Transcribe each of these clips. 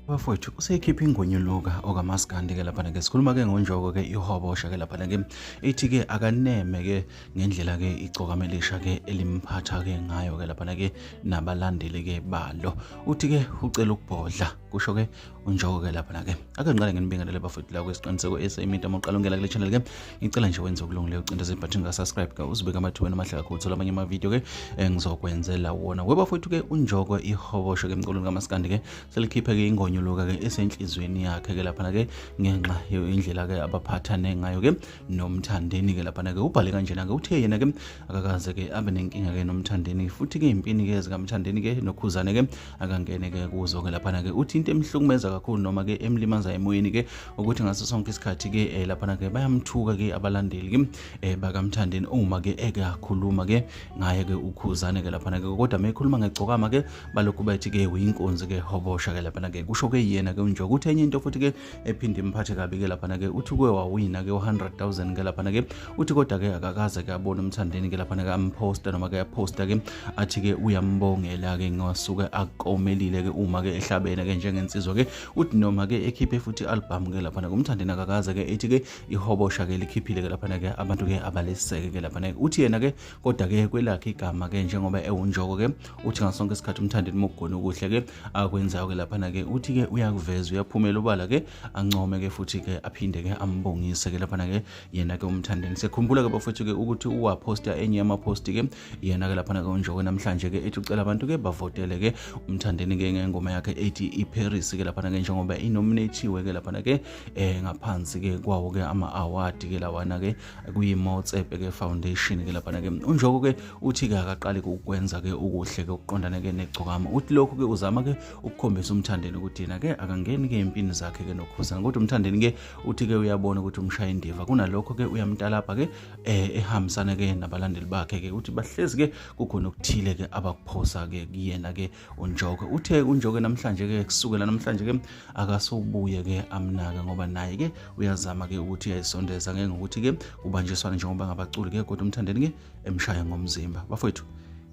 Bafowethu useyikhipha ingonyuluka okamaskandi ke laphana ke sikhuluma ke ngonjoko ke ihobosha ke laphana ke ithi ke akaneme ke ngendlela ke igcokama elisha ke elimphatha ke ngayo ke laphana ke nabalandeli ke balo uthi ke ucela ukubhodla kusho ke unjoko ke laphana ke ake ngiqale nginibingelele bafowethu la kwesiqiniseko esemita uma uqala ungena kule channel ke ngicela nje wenze okulungileyo ucindeze ibutton ka subscribe ke uzibeke amathubeni amahle kakhulu thola amanye ama video ke engizokwenzela wona webafowethu ke unjoko ihobosho ke emculweni kamaskandi ke selikhiphe ke ingonyuluka ke esenhlizweni yakhe ke laphana ke ngenxa indlela ke abaphathane ngayo ke nomthandeni ke laphana ke ubhale kanjena ke uthe yena ke akakaze ke abe nenkinga ke nomthandeni futhi ke impini ke zikamthandeni ke nokhuzane ke akangene ke kuzo ke laphana ke uthi into emhlukumeza kakhulu noma ke emlimaza emoyeni ke ukuthi ngaso sonke isikhathi ke eh, laphana ke bayamthuka ke abalandeli ke eh, bakamthandeni uma ke eke akhuluma ke ngaye ke ukhuzane ke laphana ke kodwa mekhuluma ngegcokama ke balokhu bathi ke uyinkunzi ke hobosha ke laphana ke kusho ke yena ke unjoko uthi enye into futhi ke ephinde imphathe kabi ke laphana ke uthi kuye wawina ke u-100,000 ke laphana ke uthi kodwa ke akakaze ke abone umthandeni ke laphana ke amposta noma ke aposta ke athi ke uyambongela ke ngasuke akomelile ke uma ke ehlabene ke njengensizwa ke uthi noma ke ekhiphe futhi i-album ke laphana kumthandeni akakaze ke ethi ke ihobosha ke likhiphile ke laphana ke abantu ke abaliseke ke laphana ke uthi yena ke kodwa ke kwelakhe igama ke njengoba ewunjoko ke uthi ngasonke isikhathi umthandeni mokugona okuhle ke akwenzayo ke laphana ke uthi ke uyakuveza uyaphumela ubala ke ancome ke futhi ke aphinde ke ambongise ke laphana ke yena ke umthandeni sekhumbula ke bafethu ke ukuthi uwaposta enye yamaposti ke yena ke laphana ke unjoko namhlanje ke ethi ucela abantu ke bavotele ke umthandeni ke ngengoma yakhe ethi iParis ke laphana ke njengoba inominatiwe ke laphana ke eh ngaphansi ke kwawo ke ama award ke lawana ke kuyiMotsepe ke Foundation ke laphana ke unjoko ke uthi ke akaqali ukwenza ke okuhle ke ukuqondana ke negcokama uthi lokhu ke uzama ke ukukhombisa umthandeni ukuthi yena ke akangeni ke empini zakhe ke nokhuzana kodwa umthandeni ke uthi ke uyabona ukuthi umshaya indiva kunalokho ke uyamtalabha ke eh, ehambisana ke nabalandeli bakhe ke uthi bahlezi ke kukhona okuthile ke abakuphosa ke kuyena ke unjoko uthe unjoko namhlanje ke kusukela namhlanje ke akasobuye ke amnake ngoba naye ke uyazama ke ukuthi uyayisondeza ngeke ngokuthi ke ubanjiswana njengoba ngabaculi ke kodwa umthandeni ke emshaya ngomzimba bafowethu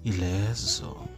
ilezo.